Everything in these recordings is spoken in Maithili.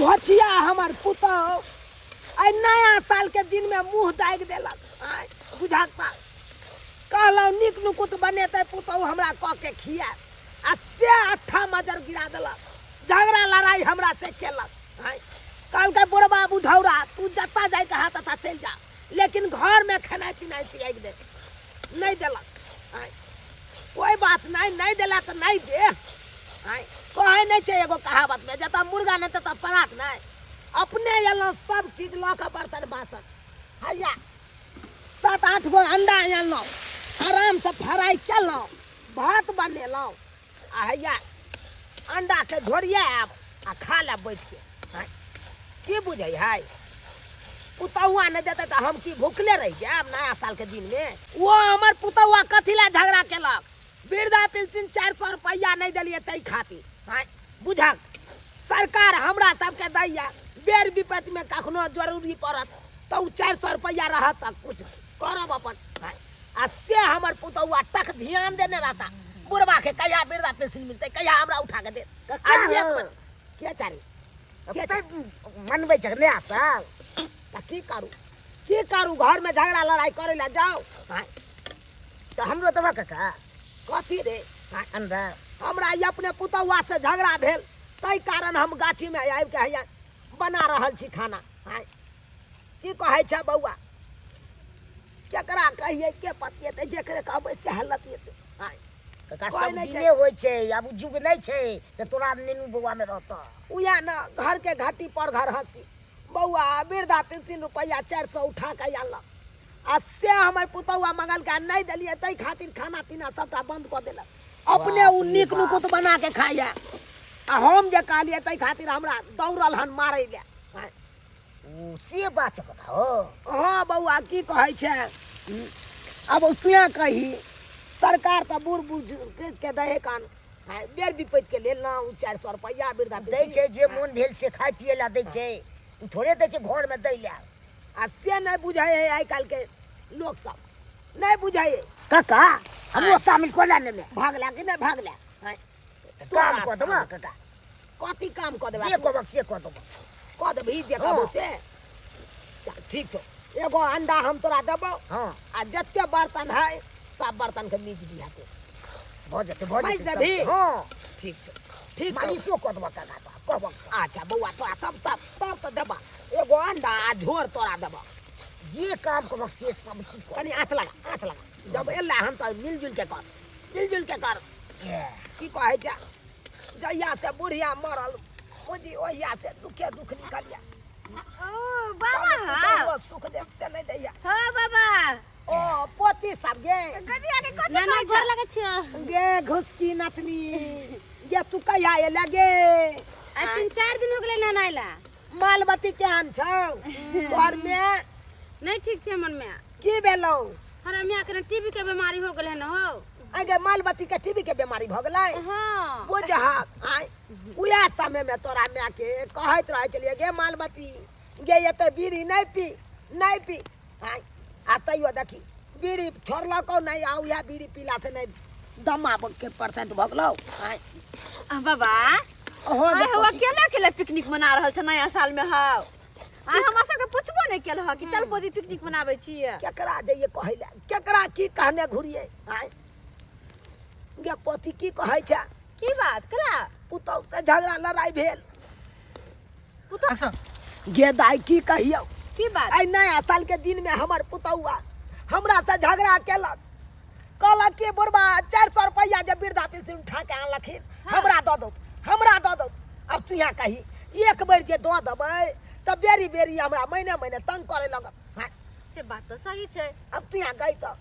धोचिया हमर पुतहु आइ नया साल के दिन में मुंह दागि देलक। आइ बुझाक पा कहलहुँ नीक नुकुत बनेतै पुतहु हमरा कऽ के खियाएत, आ से अट्ठा मजर गिरा देलक। झगड़ा लड़ाई हमरा से केलक। आइ कहलकै बुढ़बा बुढ़ौरा तू जतऽ जाइके हाथ ततऽ चलि जा, लेकिन घरमे खेनाइ पिनाइ त्यागि दे। नहि देलक। आइ कोइ बात नहि, नहि देला तऽ नहि दे। आइ कहै नहि छै एगो कहावतमे, जतऽ मुर्गा नहि ततऽ परात नहि। अपने एलहुँ सब चीज लऽ कऽ बर्तन बासन, हैया 7-8 गो अंडा अनलहुँ, आरामसँ फ्राइ केलहुँ, भात बनेलहुँ, आ हैया अंडाके झोरिया आयब आ खा लेब बैठके। आँय, की बुझै है पुतहुआ नहि देतै तऽ हम की भुखले रहि जायब नया सालके दिनमे? ओ हमर पुतहुआ कथी लए झगड़ा केलक? वृद्धा पेंशन 400 रुपैआ नहि देलियै ताहि खातिर। आँय बुझक, सरकार हमरा सबके दैया, बेर विपत्तिमे कखनो जरूरी पड़त तऽ ओ 400 रुपैआ रहत तऽ किछु करब अपन। आँय, आ से हमर पुतहुआ तक ध्यान देने रहता बुढ़बा के, कहिया वृद्धा पेंशन मिलतै, कहिया हमरा उठा के देत। कक्का आ एक हौ। बेर के चारी के तै मनबै छै नया साल? तऽ की करू, की करू, घरमे झगड़ा लड़ाई करै लए जाउ? आँय तऽ हमरो देबऽ कका। कथी रे? आँय अंडा। हमरा ई अपने पुतहुआ से झगड़ा भेल ताहि कारण हम गाछीमे आबिके हैया बना रहल छी खाना। आँय की कहै छै बौआ, केकरा कहियै के पतिएतै, जेकरे कहबै सएह लतिएतै। आँय कका कोइ सब नहि छै। दिने होइ छै, आब उ जुग नहि छै से तोरा नीनू बौआ मे रहतऽ। उएह ने घर के घाटी पर घर हंसी। बौआ वृद्धा पेंशन रुपैआ 400 उठा के आनलक, आ से हमर पुतहुआ मंगलके नहि देलियै ताहि खातिर खाना पीना सबटा बंद कऽ देलक। अपने उ बाप रे नीक बाप। नुकुत बना के खाइया, आ हम जे कहलियै ताहि खातिर हमरा दौड़ल हन मारै लए। आँय। ओ से बात छौ कका हो? हाँ बौआ की कहै छै, अब तुए कही, सरकार तऽ बूढ़ बुजुर्ग के दै है कान। हाँ, बेर विपैत के लेल ना उ 400 रुपैआ वृद्धा दै छै, जे मोन भेल से खाय पिए ला दै छै, उ थोड़े दै छै घर में दै ला। आ से नहि बुझै है आइ काल्हि के लोक सब, नहि बुझै है। कका हमरो शामिल कऽ ले ने। भागला कि नहि भागला? हाँ। काम कऽ देबऽ कका। कथी काम कऽ देबऽ? जे कहबक से कऽ देबऽ। कऽ देबही जे कहबो से? चल ठीक छौ, एगो अंडा हम तोरा देबौ। हाँ। आ जते बर्तन है सब बर्तन के मीज दिहा तू। भऽ जेतै, भऽ माजि जेतै सब। देबही? हाँ। ठीक छौ, ठीक छौ। मालिशो कऽ देबऽ कका तोरा कहबक। अच्छा बौआ तोरा तब तब तब तऽ देबऽ एगो अंडा आ झोर तोरा देबऽ। जे काम कहबक से सब की कर। कनी आँच लगा, आँच लगा। जब एला हम तऽ मिलजुल के कर, मिलजुल के कर। की कहै छै, जहिया से बुढ़िया मरल बुझी ओहिया से दुखे दुख निकलिया। ओ बाबा पुतहुओ सुख देख से नहि दैया। हाँ बाबा। ओ पोती सब गे। गदिया के कथी नाना, कहै गोर छै? लगै छियौ। गे घुसकी नतनी गे, तू कहिया एले गे? आइ 3-4 दिन हो गेलै नाना अयला। मालवती केहन छौ तोहर में? नहि ठीक छै हमर माय। की भेलौ? हमरा माय के टीबी के बीमारी हो गेलै हन हो। आइ गे मालवती के टीबी के बीमारी भऽ गेलै? हाँ। बुझहक आइ उएह समय में तोरा माय के कहैत रहै छलियै गे मालवती गे एते बीड़ी नहि पी, नहि पी। आइ आ तैयो देखी बीड़ी छोड़लकौ नहि, आ उएह बीड़ी पीला से नहि दमा के परसेंट भऽ गेलौ। आइ आ बाबा, हाँ, आइ देखो हवा की। केला केला पिकनिक मना रहल छै नया साल में हौ? आ हमरा सबके पुछबो नहि केल हँ कि चल बोदी पिकनिक मनाबै छियै। केकरा जइए कहै लए, केकरा की कहने घुरिए? आइ गे पोती की कहै छै? की बात कला? पुतहु से झगड़ा लड़ाई भेल। पुतहु गे दाइ की कहियौ? की बात? आइ नया साल के दिन में हमर पुतहुआ हमरा से झगड़ा केलक, कहलक कि बुढ़बा 400 रुपैआ जे वृद्धा पेंशन उठा के आनलखिन हमरा दऽ दौ, हमरा दऽ दौ। अब तू यहाँ कही, एक बेर जे दऽ देबै तऽ बेरी बेरी हमरा महीने महीने तंग करे लगत। हाँ। से बात तऽ सही छै। अब तू यहाँ गई तऽ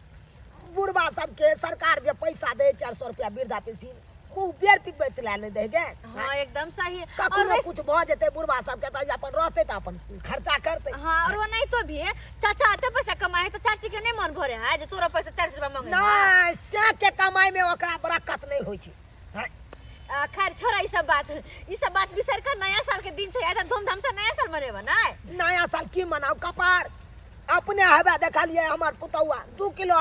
बुढ़बा सबके सरकार जे पैसा दे 400 रुपया वृद्धा पेंशन, ओ बेर पिकबैत लए नहि दै गे। हाँ एकदम सही। कखनो और कुछ भऽ जेतै बुढ़बा सबके तऽ अपन रहतै तऽ अपन खर्चा करतै। हाँ, और वो नहीं तो भी चाचा एते पैसा कमाए है तो चाची के नहीं मन भरे है जे तोरा पैसा 400 रुपया मांगे है। नहीं, से के कमाई में ओकरा बरकत नहीं होइ छै। हाँ। खैर छोड़ा ई सब बात, ई सब बात बिसर कर नया साल के दिन छै, एकदम धूमधाम से नया साल मनेबा नै? नया साल की मनाउ कपार, अपने हवा देखलिए हमर पुतौआ 2 किलो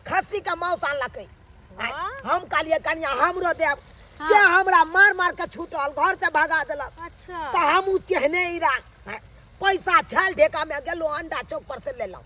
खस्सी के मांस आनलकै। वाह। हम कहलिए कनिया हमरो देब, से हमरा मार मार के छूटल घर से भगा देलक। अच्छा। तऽ हम उ तेहने इरा पैसा छल ढेका में गेलो अंडा चौक पर से लेलहुँ।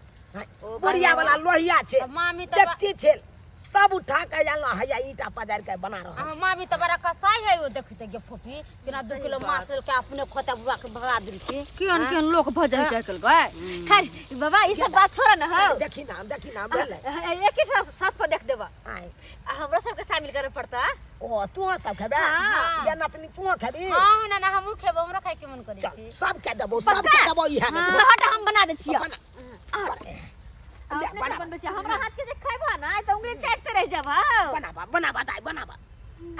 ओ बुढ़िया वाला लोहिया छै, तऽ मामी तऽ डेकची छै, सब उठा के आनलहुँ, हैया ईंटा पजारि के बना रहल अहाँ छी। मामी तऽ बड़ा कसाई है, ओ देखते गे फूफी केना 2 किलो मांस लेलकै अपने खोता बुआ के भगा देलकै। केहन केहन लोक भऽ जाइ छै आइकाल्हि गै। खैर बाबा ई सब बात छोड़ न हौ। देखी ना, देखी ना, भेलै। एक ही साथ पर देख देबा। आँय। आ हमरा सबके शामिल करे पड़ता। ओ तू सब खेबे? हाँ। या नतनी तू खेबी? हाँ ना ना हमहूँ खेबो, हमरा खाय के मन करै चल छै। सब के देबो, सब के देबो इहा में। तऽ हट हम बना दै छियै। बना। अपने से बनबै छियै, हमरा हाथ के जे खैबा ना तऽ उंगली चाटते रहि जेबा। बनाबा बनाबा दाइ, बनाबा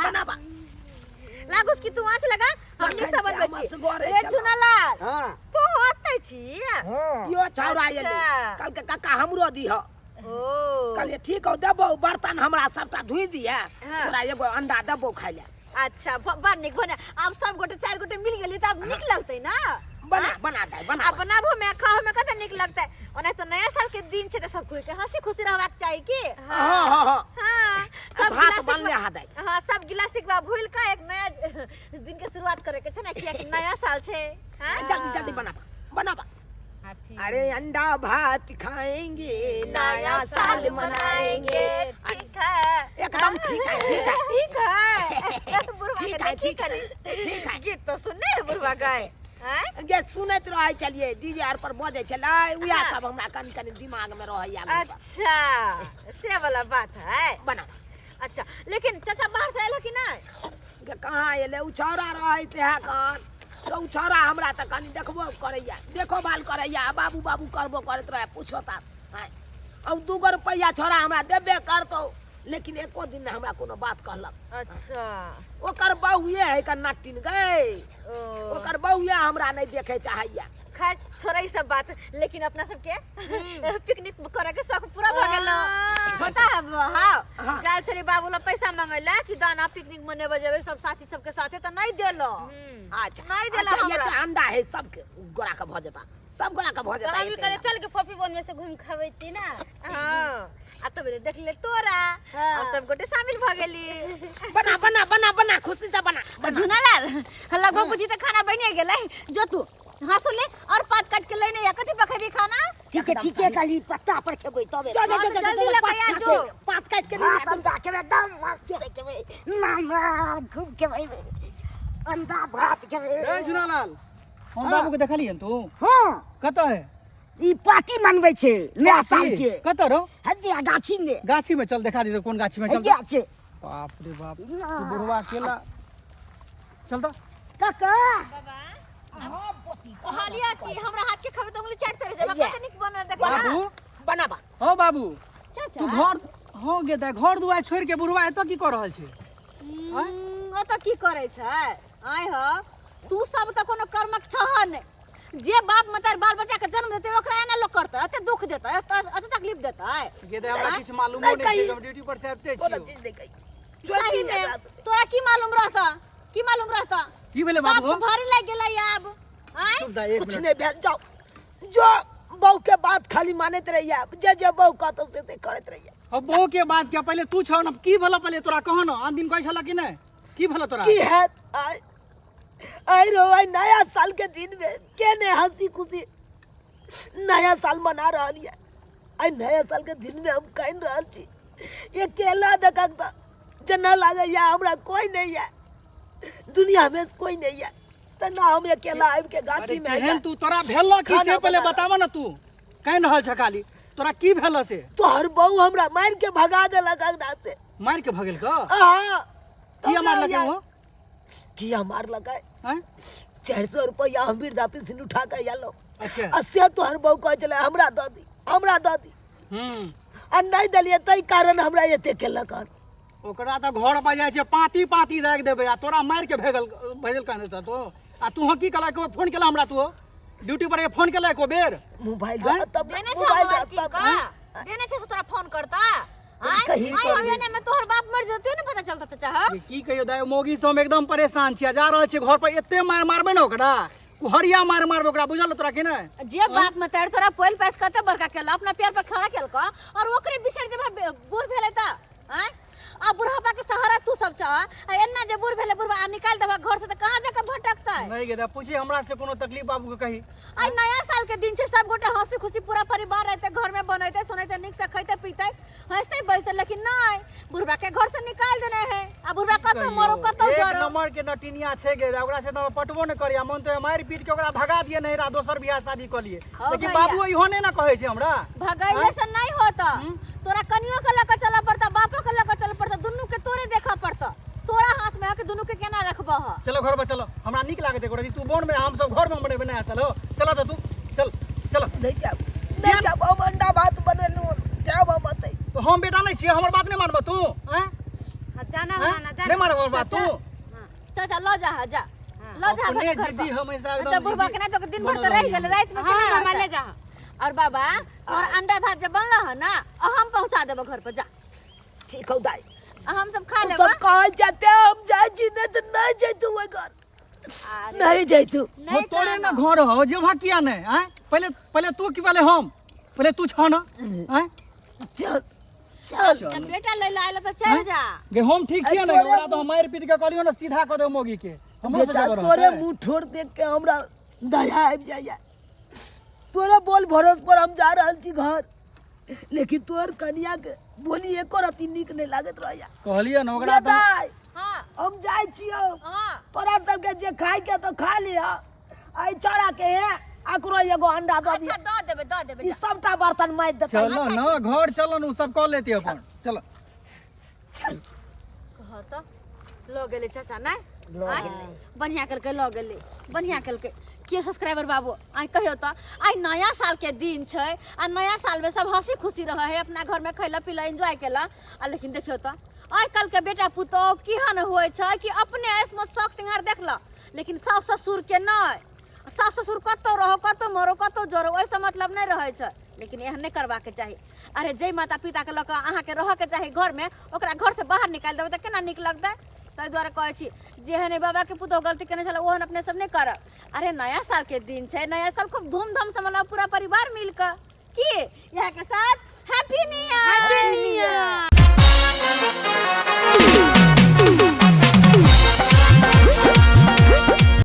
बनाबा। लागुस कि तू आँच लगा, हम नीक से बनबै छी। असगरे रे चला। चुनालाल, हाँ। तू ओतै छी? हाँ। यो छौड़ा एलै। अच्छा। कल के काका हमरो दीह। ओ। कहलियै ठीक हौ देबौ, बर्तन हमरा सबटा धोइ दिहे, हाँ। तोरा एगो अंडा देबौ खाइ लए। अच्छा बड़ नीक बना। आब सब गोटे 4 गोटे मिल गेली तऽ आब नीक लगतै ना? बना बना दाइ, बना। आब बनाबो में खाओ में कते नीक लगतै। ओना तऽ नया साल के दिन छै तऽ सब कोई के हंसी खुशी रहबाक चाही की? हाँ, हाँ, हाँ। हाँ, सब भात गिलास बनले हा दाइ। हाँ, सब गिलास एक बार भूल के एक नया दिन के शुरुआत करे के छै ना, किया कि नया साल छै। हाँ? जल्दी जल्दी बनाबा बनाबा। अरे अंडा भात खाएंगे, नया साल मनाएंगे। ठीक है, एकदम ठीक है, ठीक है, ठीक है। बुढ़वा ठीक के है, देखी ठीक है, कनी। ठीक है। गीत तो सुनने है बुढ़वा गाय। हैं? गे सुनैत रहै छलियै, डीजे आर पर बजै छलै, उएह हाँ। सब हमरा कनि कनि दिमाग में रहैया। अच्छा से वाला बात है। बना। अच्छा लेकिन चाचा बाहर से आयल कि नहीं? गे कहाँ एलै, उ छौड़ा रहै तेहा कन, तऽ उ छौड़ा हमरा तऽ कनि देखबो करैया, देखो भाल करैया, बाबू बाबू करबो करैत रहै, पूछो ता। अब 2 गो रुपैआ छौड़ा हमरा देबे करतौ, लेकिन एको दिन नहि हमरा कोनो बात कहलक। अच्छा। ओकर बहुए है का नाटिन गई, ओ। ओकर बहुए हमरा नहि देखे चाहैया। खैर छोड़ ई सब बात, लेकिन अपना सबके पिकनिक करे के शौक पूरा भऽ गेल। पता है हाँ, हाँ। गेल छली बाबू ला पैसा मंगैला कि दाना पिकनिक मनेबे जेबै सब साथी सबके साथे, तऽ नहि देलो। अच्छा। नहीं देला अच्छा, हमरा। एते अंडा है सबके गोरा के भऽ जेता, सब गोरा के भऽ तऽ जेता। हम एते कहलियै अंडा। चल के फफी बन में से घूम खाबै छी ना। हाँ, आ तब देख ले तोरा। हाँ। और सब गोटे शामिल भऽ गेली। बना बना बना बना, खुशी से बना। झुनालाल लगभग बुझी तऽ खाना बनिए गेलै, जो तू हाँसू ले और पात काट के लेने या कथी पर खेबी खाना? ठीक है, ठीक है, खाली पत्ता पर खेबै तबे। जो, जो, जो, जो, जल्दी जो, लऽ पात के आ, काट जो। के, पात काट के भात ले आ। अंडा खेबै एकदम मस्त से खेबै, ना ना खूब खेबै, अंडा भात खेबै। ए झुनालाल, हम बाबू के देखलियन तू? हाँ। कतऽ है? ई पार्टी मनबै छै नया साल के। कतऽ रौ? हदिया गाछी में। गाछी में चल, देखा दी कोन गाछी में चल। हदिया छै। बाप रे बाप, तू बुढ़वा अकेला चल तऽ। काका। बाबा। हाँ, पोती, कहलिया कि हमरा हाथ के खेबै तऽ उंगली चाटते रहि जेबै, हैया। कते नीक बनल देखबा। बाबू। बनाबा। हौ बाबू, चाचा। तू घर हौ गे दाइ, घर दुआरि छोड़ि के बुढ़वा एतऽ की कऽ रहल छै? ओतऽ की करै छै? आँय हौ, तू सब तऽ कोनो कर्मक छह नहि। जे बाप मतार बाल बच्चा के जन्म देतै ओकरा एना लोक करतै, एते दुख देतै, एते तकलीफ देतै। गे दाइ, हमरा किछु मालूमो नहि नहि छै, कही। हम ड्यूटी पर से आबिते कोनो छियौ। चीज नहि कही। सही में, तोरा की मालूम रहता? की मालूम रहता? की भेलै बाप बाबू? के भारी लागि गेलै आब। आँय? चुप दाइ, एक कुछ मिनट। नहीं भेल, जाओ जो बहू के बात खाली मानैत रहिया, जे जे बहू कहतौ से से करैत रहिया। अब बहू के बात क्या, पहिले तू छौ न, की भेल पहिले तोरा कहो न, आन दिन कहै छल कि नहि, की भेल तोरा? की हैत? आय आय रो, आय नया साल के दिन में के ने हंसी खुशी नया साल मना रहल ये। आय नया साल के दिन में हम कान रहल छी, अकेला देखक त जेना लागैया हमरा कोई नहीं है, दुनिया में कोई नहीं है, त ना हम अकेला आबि के गाछी अरे में केहन तू, तोरा भेल की खाना से पहिले बना। बताब न, तू कान रहल छ खाली, तोरा की भेल से? तोहर बहू हमरा मारि के भगा देलक अंगना से। मारि के भगेल क? हाँ। किया मारलक वो? किया मारलक? हैं? 400 रुपया हम वृद्धा पेंशन उठा के आलो। अच्छा। आ से तोहर बहू कहै छलै हमरा दऽ दी, हमरा दऽ दी। आ नहि देलियै ताहि कारण हमरा एते केलक हन। ओकरा तऽ घर पर जाइ छै पाती पाती राखि देबै, आ तोरा मारि के भेजल भेजल कहने तऽ तो, आ तू की कहला? एको फोन केला हमरा? तू ड्यूटी पर फोन केला एको बेर? मोबाइल हैं? रहत तब, देने छौ मोबाइल मोबाइल रहत की तब। का? देने छौ से तोरा फोन करता? आँय? कहीं आँय, हमे ने में तोहर बाप मर जतौ ने पता चलता चाचा हौ। ये की कहियो दाइ, मौगी से हम एकदम परेशान छी, आ जा रहल छी घर पर एते मारि मारबै ने ओकरा, कुहरिया मारि मारबै ओकरा, बुझल तोरा कि नहि? जे बाप में तार तोरा पोल पैस कते बड़का केला, अपना पैर पर खड़ा केलक, और ओकरे बिसरि जेबा बूढ़ भेलै तऽ? आँय? आ बुढ़ापा के सहारा तू सब छह आ एन्ना जे बूढ़ भेलै बुढ़बा आ निकालि देबह घर से तऽ कहाँ जाके भटकतै नहीं गे पूछी हमरा से कोनो तकलीफ बाबू के कही। आइ नया साल के दिन छै, सब गोटे हंसी खुशी पूरा परिवार रहते, घर में बनैते सुनैते, नीक से खैते पीते, हंसते बजते, लेकिन नहीं बुढ़बा के घर से निकाल देने है आ बुढ़बा कतौ मरो कतौ एक जरो। नंबर के नटिनिया छै गे, ओकरा से तऽ पटबो नहि करिया, मन तो मारि पीट के ओकरा भगा दिए नहीं रहा, दोसर बियाह शादी कऽ लिए। हौ लेकिन भैया। बाबू इहो नहि ने कहै छै हमरा। भगैले से नहीं होता, तोरा कनियो के लऽ के चलऽ पड़ता, बापो के लऽ के चलऽ पड़ता, दुनू के तोरे देखऽ पड़ता, तोरा हाथ में है कि दुनू के केना रखबह। चलो घर पर चलो, हमरा नीक लागत एगो तू बोन में, हम सब घर में बनेबे नया साल हो। चलो तो तू चल चलो। नहीं जाब, नहीं जाब, हम अंडा भात बनेलहुँ, जाब हम अतै। तो हम बेटा नहीं छियै, हमर बात नहीं मानबह तू? हैं? हाँ, जाना हैं? होना ना जाना। नहीं मानबह हमर बात तू? चाचा लऽ जा, जा लऽ जा अपने अपने घर जिद्दी पर। हमेशा एकदम तऽ बुढ़बा जिद्दी के ना तो दिन भर बनल तऽ रहि रही। गेलै, राति में हाँ, केना हमरा रहतै? ले जा। और बाबा तोहर अंडा भात जे बनल ह ना, हम पहुंचा देबो घर पर, जा। ठीक हौ दाई, आ हम सब खा तू लेबो। सब कहै जाते हम जाइ छी, नहीं तऽ नहीं जैतू ओहि घर, अरे नहीं जैतू। नहीं तोरे ना कहना। घर हो जेबहा किया नहीं? आँय पहले पहले तू की पहले हम, पहले तू छह ना? आँय चल चल। जब बेटा ले आयल तऽ चल जा। गे हम ठीक छियै ने, तोरे ओकरा तो हम मारि पीट के कहलियो ना सीधा कऽ देब मौगी के, हमरो से बेटा जबर तोरे रहतै। मुँह ठोर देख के हमरा दया आबि जाइए, तोरे बोल भरोस पर हम जा रहल छी घर, लेकिन तोहर कनिया के बोली एको रत्ती नीक नहीं लागत रहैया। कहलियै ने ओकरा गे तो दाइ, हाँ। हम जाइ छियौ, हाँ। तोरा सबके जे खाय के तो खा लिह, एहि चौड़ा के हे अकरो एगो अंडा दऽ दिअ। अच्छा दऽ देबै, दऽ देबै। ई सबटा बर्तन माजि देतै। चलो ना घर चलो न, उ सब कऽ लेती अपन, चलो। चल। कह तऽ लऽ गेलै चाचा नहि? लऽ आँय? गेलै। बढ़िया केलकै, लऽ गेलै, बढ़िया केलकै। के सब्सक्राइबर बाबू आइ कहियो तऽ आइ नया साल के दिन छै आ नया साल में सब हंसी खुशी रहे है, अपना घर में खैला पीला एंजॉय केला, आ लेकिन देखियो तऽ आइ काल्हि के बेटा पुतोह केहन होइ छै कि अपने ऐसमे शौक श्रृंगार देखलक, लेकिन साउस ससुर के नहि। सास ससुर कतौ रहो, कतौ मरो, कतौ जरो, ओहिसँ मतलब नहि रहै छै, लेकिन एहन नहि करबाके चाही। अरे जाहि माता पिताके लऽ कऽ अहाँके रहऽके चाही घरमे, ओकरा घरसँ बाहर निकालि देबै तऽ केना नीक लगतै? ताहि दुआरे कहै छी जेहन एहि बाबाके पुतोहु गलती केने छलै ओहन अपने सब नहि करब। अरे नया सालके दिन छै, नया साल खूब धूमधामसँ मनाउ पूरा परिवार मिलकऽ। की इएहके साथ हैप्पी न्यू ईयर।